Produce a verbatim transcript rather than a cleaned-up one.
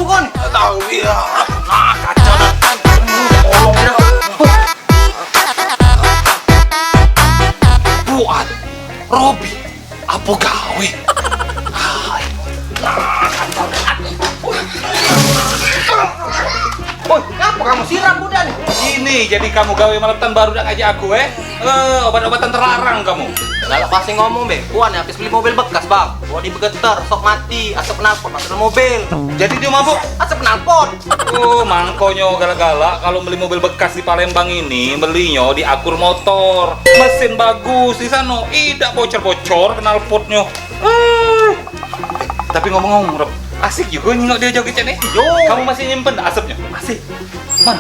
Bukan. Tahu ya. Nah, kacau. Tolong ya. Buat Robi, apa gawe? Nah, kacau. Oi, ngapa kamu siram kuda ni? Ini jadi kamu gawe malam tan baru dak ngajak aku, eh? Eh, obat-obatan terlarang kamu. Galak pasti ngomong, Be. Puan ya, habis beli mobil bekas, Bang. Bodi begeter, sok mati, asap knalpot masuk dalam mobil. Jadi dia mabuk? Asap knalpot. Oh, mangkonyo galak-galak kalau beli mobil bekas di Palembang ini, belinyo di Akur Motor. Mesin bagus di sano, idak bocor-bocor knalpotnyo. Eh. Tapi ngomong-ngomong, Rob, asik juga nyingok dia joget cak ni. Yo. Kamu masih nyimpen dak asapnyo? Masih. Man,